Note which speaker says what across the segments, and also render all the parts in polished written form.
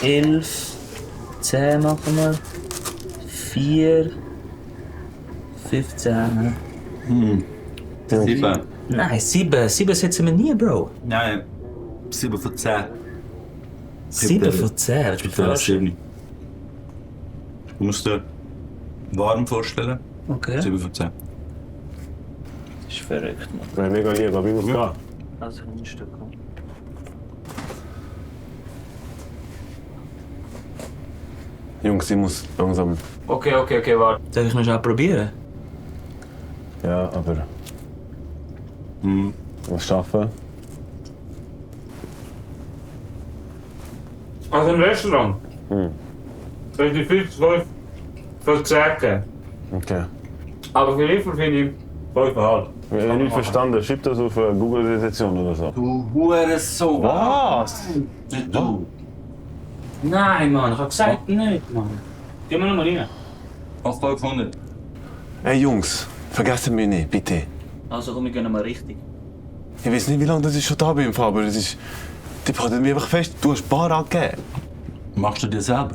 Speaker 1: 11, 10 machen wir. 4, 15.
Speaker 2: 7.
Speaker 1: Nein, 7 setzen wir nie, Bro.
Speaker 2: Nein, 7 von 10.
Speaker 1: 7 von 10, das ist
Speaker 2: Ja, 7. Du musst dir warm vorstellen.
Speaker 1: Okay.
Speaker 2: 7 von 10.
Speaker 1: Das ist verrückt, Mann.
Speaker 3: Wäre mega lieb, aber ich muss gehen.
Speaker 1: Also ein Stück.
Speaker 3: Jungs, ich muss langsam.
Speaker 1: Okay, warte. Darf ich noch schnell probieren?
Speaker 3: Ja, aber. Ich muss arbeiten.
Speaker 4: Also im Restaurant. Soll ich die 5 für 10 geben?
Speaker 3: Okay.
Speaker 4: Aber für Liefer finde ich 5,5.
Speaker 3: Ich habe nicht verstanden. Schreib das auf eine Google-Rezession oder so.
Speaker 2: Du Hurensohn!
Speaker 3: Was?
Speaker 2: Nicht du!
Speaker 1: Nein, Mann, ich hab gesagt nicht, Mann. Geh mal nochmal rein.
Speaker 2: Auf 500.
Speaker 3: Hey Jungs, vergessen mich nicht, bitte.
Speaker 1: Also komm, wir gehen mal richtig.
Speaker 3: Ich weiß nicht, wie lange ich schon da bin, aber es ist. Die halten mich einfach fest. Du hast Bar angegeben.
Speaker 2: Machst du dir selber?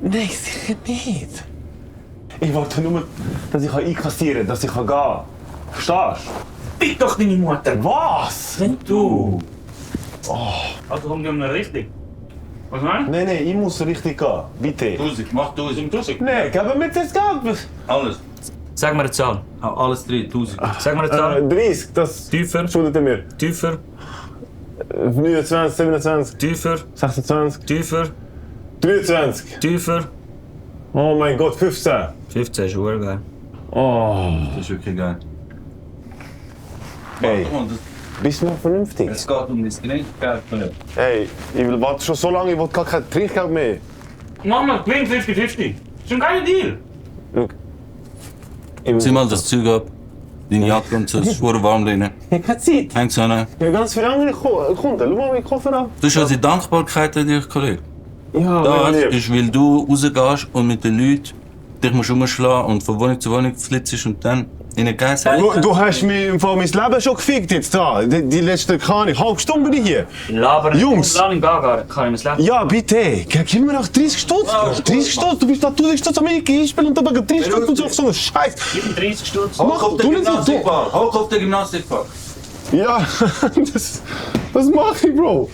Speaker 3: Nein, sicher nicht. Ich wollte nur, dass ich einkassieren kann, dass ich gehen kann. Verstehst
Speaker 1: Fick doch deine Mutter!
Speaker 3: du? Was?
Speaker 1: Nicht du!
Speaker 4: Also komm, gehen wir richtig. Was meinst
Speaker 3: Nein, ich muss richtig gehen. Bitte.
Speaker 2: 1000, mach 1000.
Speaker 3: Nein, gib mir das Geld.
Speaker 2: Alles.
Speaker 1: Sag mir eine Zahl.
Speaker 2: Alles drin, 1000.
Speaker 1: Sag mir eine Zahl.
Speaker 3: 30, das
Speaker 1: Tiefer,
Speaker 3: schuldet ihr mir.
Speaker 1: tiefer,
Speaker 3: 29, 27,
Speaker 1: tiefer,
Speaker 3: 26,
Speaker 1: tiefer,
Speaker 3: 23.
Speaker 1: tiefer.
Speaker 3: Oh mein Gott, 15.
Speaker 1: 15 ist verdammt geil.
Speaker 3: Oh.
Speaker 2: Das ist wirklich geil.
Speaker 3: Hey,
Speaker 2: Warte mal,
Speaker 3: bist du noch vernünftig?
Speaker 2: es geht um das Trinkgeld.
Speaker 3: Hey, ich will warte schon so lange, ich will gar kein Trinkgeld mehr.
Speaker 4: Mach mal, klingt 50-50. Das ist ein geiler Deal.
Speaker 2: Zieh mal das Zeug ab. Deine Jacke und so, es ist verdammt warm drin.
Speaker 3: Ich habe keine Zeit.
Speaker 2: Häng's an.
Speaker 3: Ich habe ganz viele andere Kunden. Schau mal meinen Koffer an.
Speaker 2: Du hast unsere Dankbarkeit an dich, Kollege.
Speaker 3: Ja,
Speaker 2: Das
Speaker 3: mein Lieb.
Speaker 2: ist, weil du rausgehst und mit den Leuten dich musst umschlagen und von Wohnung zu Wohnung flitzt und dann in eine Geiss.
Speaker 3: Du hast mir im Fall mein Leben schon gefickt jetzt da. Die letzte keine halbe Stunde bin ich hier.
Speaker 1: Laber nicht.
Speaker 3: Jungs.
Speaker 1: Lass ihn gehen, kann ich mir das
Speaker 3: Ja, bitte. Gib mir noch 30 Stutz. 30 Stutz. Du bist da 1000 Stutz am eingespielt und dann 30 Stutz und so einen Scheiß.
Speaker 1: Gib ihm 30 Stutz.
Speaker 2: Hoch auf
Speaker 3: Du
Speaker 2: den
Speaker 3: nicht so-
Speaker 2: Gymnastikpark! Hoch auf den Gymnastikpark!
Speaker 3: Ja, das mache ich, Bro.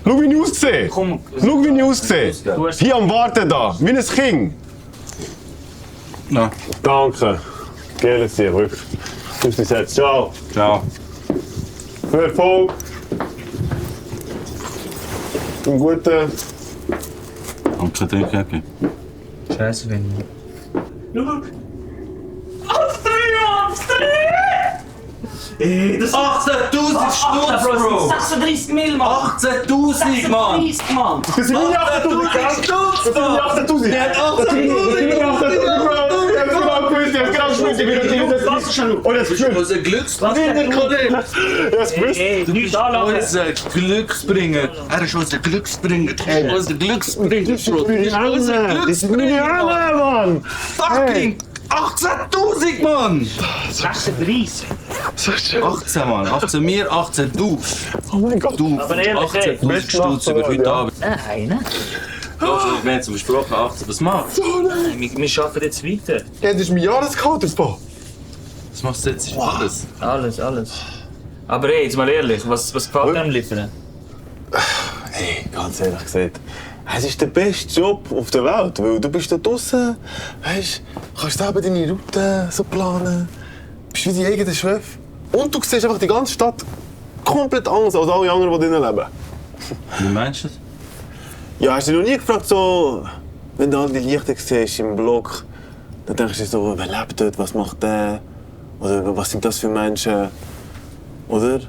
Speaker 3: Schau, wie ich aussehe.
Speaker 1: Komm.
Speaker 3: Schau, wie ich aussehe.
Speaker 1: Du hast-
Speaker 3: Hier am Warten da, wie ein Kind.
Speaker 2: Na,
Speaker 3: Danke. Gerne sehr, wirklich. Bis jetzt. Ciao.
Speaker 2: ciao.
Speaker 3: Viel Erfolg. Einen guten.
Speaker 2: Und kein Trinkgeld.
Speaker 1: Scheiße, wenn Ey, das
Speaker 2: 18.000 Stutz, Bro!
Speaker 1: 36 Mil, Mann!
Speaker 2: 18.000, Mann!
Speaker 1: 36, Mann!
Speaker 3: Das sind meine 8000, gell?
Speaker 2: Stutz,
Speaker 3: Das sind meine 8000. Das sind meine 8000, Bro. Ich hab's genau gewusst, ich hab's genau gewusst. Ich bin das
Speaker 1: Lass es schon
Speaker 3: Oh, das ist schön.
Speaker 2: Unser Glücksbringer, Kollege!
Speaker 3: Ich hab's gewusst.
Speaker 1: Ey,
Speaker 2: Du bist
Speaker 1: nicht anlachen!
Speaker 2: unser Glücksbringer! Er ist unser Glücksbringer! Er ist unser Glücksbringer, Bro!
Speaker 3: Das sind meine Arme. Das sind meine Arme, Mann.
Speaker 2: Fucking 18.000, Mann!
Speaker 1: 36!
Speaker 2: 18, Mann! 18 mir, 18 du!
Speaker 3: Oh mein Gott.
Speaker 2: Du!
Speaker 1: Aber ehrlich, ey.
Speaker 2: 18.000 Stutz über heute Abend!
Speaker 1: Nein, ne?
Speaker 2: Wir haben jetzt versprochen, 18. Was machst du?
Speaker 1: Nein, wir arbeiten jetzt weiter.
Speaker 3: Ja, das ist mein Jahresgehalt, Bro.
Speaker 2: Was machst du jetzt? Alles?
Speaker 1: Alles. Aber ey, jetzt mal ehrlich, was gefällt dir am Liefern?
Speaker 3: Hey, ganz ehrlich gesagt, es ist der beste Job auf der Welt, weil du bist da draußen, weißt, kannst selber deine Route so planen, bist wie dein eigener Chef und du siehst einfach die ganze Stadt komplett anders als alle anderen, die drinnen leben.
Speaker 2: Wie meinst du das?
Speaker 3: Ja, hast du dich noch nie gefragt, so, wenn du all die Lichter siehst im Block, dann denkst du dir so, wer lebt dort, was macht der, oder was sind das für Menschen, oder?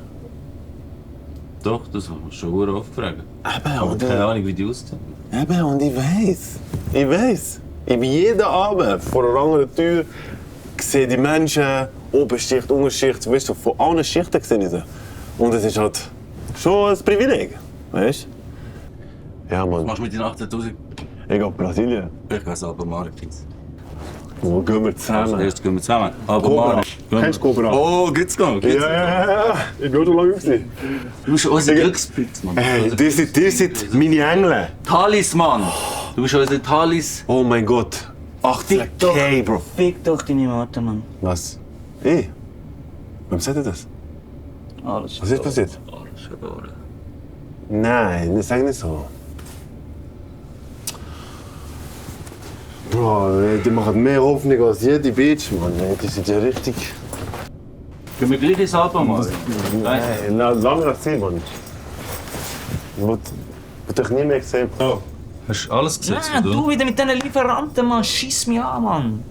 Speaker 2: Doch, das hast du schon oft gefragt.
Speaker 3: Eben,
Speaker 2: Aber
Speaker 3: und,
Speaker 2: keine Ahnung, wie die aussehen.
Speaker 3: Eben, und ich weiss. Ich bin jeden Abend vor einer anderen Tür, sehe die Menschen, Oberschicht, Unterschicht, weißt du, von allen Schichten sehe ich sie. Und es ist halt schon ein Privileg, weißt du? Ja,
Speaker 2: Was
Speaker 3: Mann,
Speaker 2: machst du mit den 18.000?
Speaker 3: ich gehe auf Brasilien.
Speaker 2: Ich weiß aber Markins.
Speaker 3: Wo gehen wir zusammen?
Speaker 2: Erst gehen wir zusammen. Aber
Speaker 3: Cobra.
Speaker 2: Mann,
Speaker 3: Kennst du Cobra?
Speaker 2: Oh, gibt's noch?
Speaker 3: Ja. Ich bin schon lange gesehen.
Speaker 2: Du bist unser Glückspilz, Mann.
Speaker 3: Hey, die sind meine Engel.
Speaker 2: Talisman! Du bist unser Talis.
Speaker 3: Oh mein Gott.
Speaker 2: Ach,
Speaker 5: Fick doch.
Speaker 3: Hey, Bro.
Speaker 5: Fick doch deine Mutter, Mann.
Speaker 3: Was? Hey? Wem sagt ihr das?
Speaker 5: Alles
Speaker 3: Was ist passiert?
Speaker 2: Alles verloren.
Speaker 3: Nein, sag nicht so. Bro, die machen mehr Hoffnung als jede Beach, Mann. Die sind ja richtig...
Speaker 2: Können wir gleich ins Album machen?
Speaker 3: Nein, lange nicht gesehen, Mann. Ich wollte dich nie mehr gesehen. Oh.
Speaker 2: Hast du alles gesetzt,
Speaker 5: Nein,
Speaker 2: oder?
Speaker 5: du wieder mit diesen Lieferanten, Mann. Schiss mich an, Mann.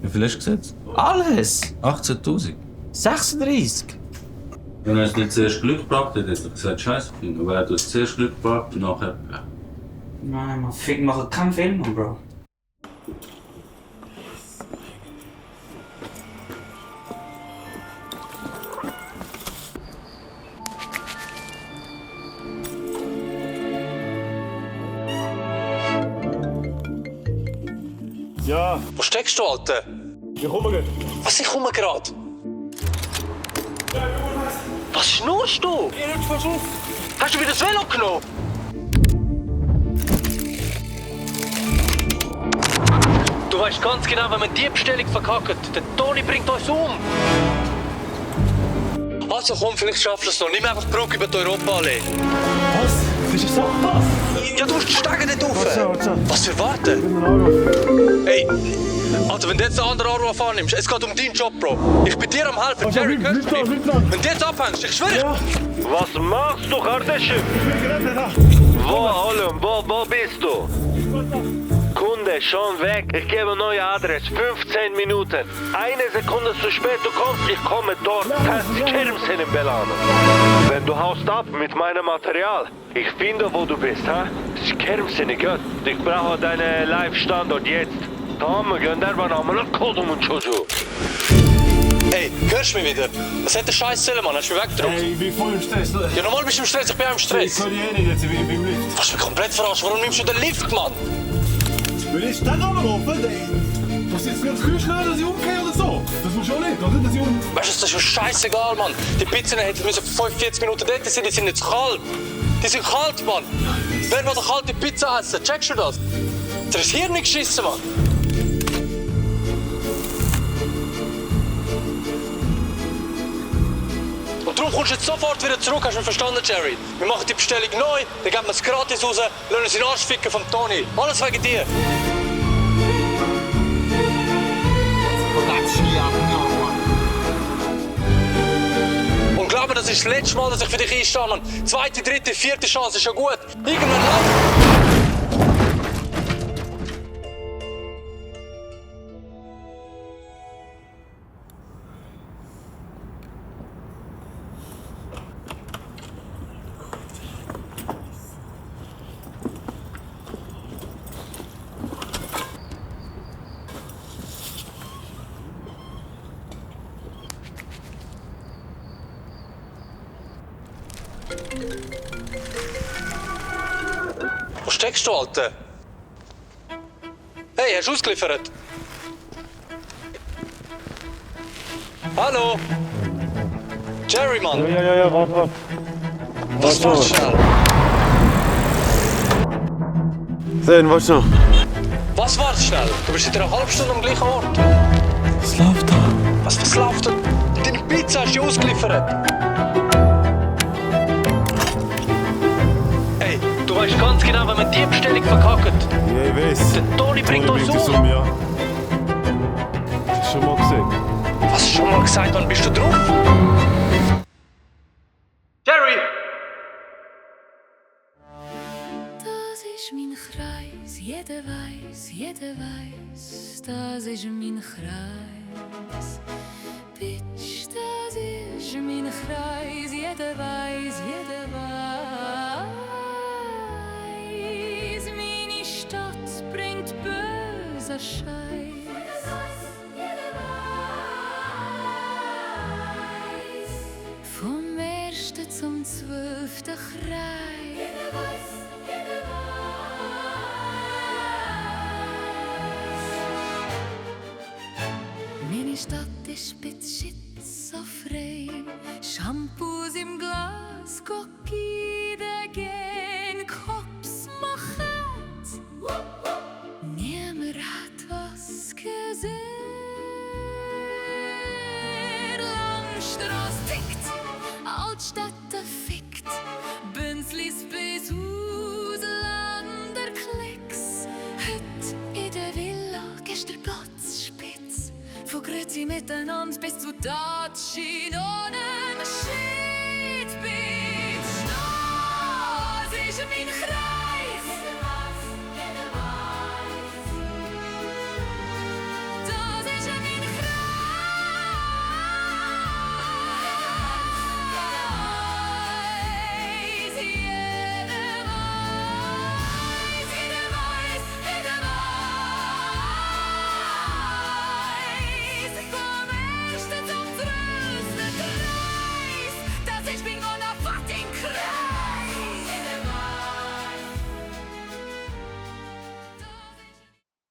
Speaker 2: Wie viel hast du gesetzt?
Speaker 5: Alles.
Speaker 2: 18'000.
Speaker 5: 36.
Speaker 2: Wenn er es nicht zuerst Glück gebracht hat, hätte er gesagt, scheiße, aber er hat uns zuerst Glück gebracht und nachher... Ja.
Speaker 5: Nein, Mann. Fick, mach keinen Film, Mann, Bro.
Speaker 3: Ja,
Speaker 6: Wo steckst du, Alter?
Speaker 3: ich komme gleich.
Speaker 6: Was, ich komme gerade? Was schnurst du? Hast du wieder das Velo genommen? Du weißt ganz genau, wenn man die Bestellung verkackt, der Toni bringt uns um. Also komm, vielleicht schaffst du es noch. Nimm einfach die Brücke über die Europaallee.
Speaker 3: Was? Das ist so was?
Speaker 6: Ja, du musst die Stege nicht rauf.
Speaker 3: Warte.
Speaker 6: Was für Warten? Ey, Alter, wenn du jetzt den anderen Anruf annimmst, es geht um deinen Job, Bro. Ich bin dir am helfen, Jerry, hörst du mich? Wenn du jetzt abhängst, ich schwöre.
Speaker 7: Was machst du, Kardashev? Wo, Ollum, wo bist du? Kunde, schon weg. Ich gebe neue Adresse. 15 Minuten. Eine Sekunde zu spät du kommst, ich komme dort. Kannst die Kermsen in Belano. Wenn du haust ab mit meinem Material, ich finde, wo du bist, ha? Das ist Kermsen, gell? Ich brauche deinen Live-Standort jetzt. Tamam, gönder bana amına kodumun çocuğu.
Speaker 6: Hey, hörst du mich wieder? Was hat der Scheiß sollen, Mann? Hast du mich weggedrückt?
Speaker 3: Hey, ich bin voll im Stress.
Speaker 6: Ja, normal bist du im Stress, ich bin auch im
Speaker 3: Ich
Speaker 6: Stress.
Speaker 3: kann die nicht, jetzt ich bin im Lift.
Speaker 6: Was mich komplett verarscht, warum nimmst du den Lift, Mann?
Speaker 3: Will ich dann aber offen? Das ist ganz schnell, dass ich umgehe oder so. Das muss schon nicht, oder? Dass ich
Speaker 6: Weißt du, das ist mir scheißegal, Mann. Die Pizzen hätten müssen 45 Minuten dort sein, die sind jetzt kalt. Die sind kalt, Mann. Wer will eine kalte Pizza essen? Checkst du das? Das ist hier nicht geschissen, Mann. Und darum kommst du jetzt sofort wieder zurück, hast du mich verstanden, Jerry? Wir machen die Bestellung neu, dann geben wir es gratis raus, lassen uns in den Arsch ficken vom Toni. Alles wegen dir. Und glaub mir, das ist das letzte Mal, dass ich für dich einstehe, Mann. Zweite, dritte, vierte Chance ist ja gut. Irgendwann lang. Wo steckst du, Alter? Hey, hast du ausgeliefert? Hallo? Jerry, Mann!
Speaker 3: Ja, warte.
Speaker 6: Was machst du schnell?
Speaker 3: Sehen, warte noch.
Speaker 6: Was war's schnell? Du bist seit einer halben Stunde am gleichen Ort.
Speaker 3: Was läuft da?
Speaker 6: Was läuft da? Deine Pizza hast du ausgeliefert. Hey, du weißt ganz genau, wenn man die Bestellung verkackt,
Speaker 3: Ja, ich weiß.
Speaker 6: der Toni bringt uns um.
Speaker 3: Ja. Hast du schon mal gesehen?
Speaker 6: Was hast du schon mal gesagt? Wann bist du drauf? Jerry!
Speaker 8: Das ist mein Kreis, jeder weiß, das ist mein Kreis. Bitch, das ist mein Kreis, jeder weiß, meine Stadt bringt böser Scheiß. Vom 1. zum 12. Kreis. ist ein schizophren. Shampoos im Glas, Cookie dagegen, Kops machet. Niemand hat was gesehen. Langstrasse tickt, Altstädte fickt, Bünzlis bis Ausländer Klicks. Heute in der Villa, gestern Platzspitz. Von Grüezi miteinander bis zu Tatschinen.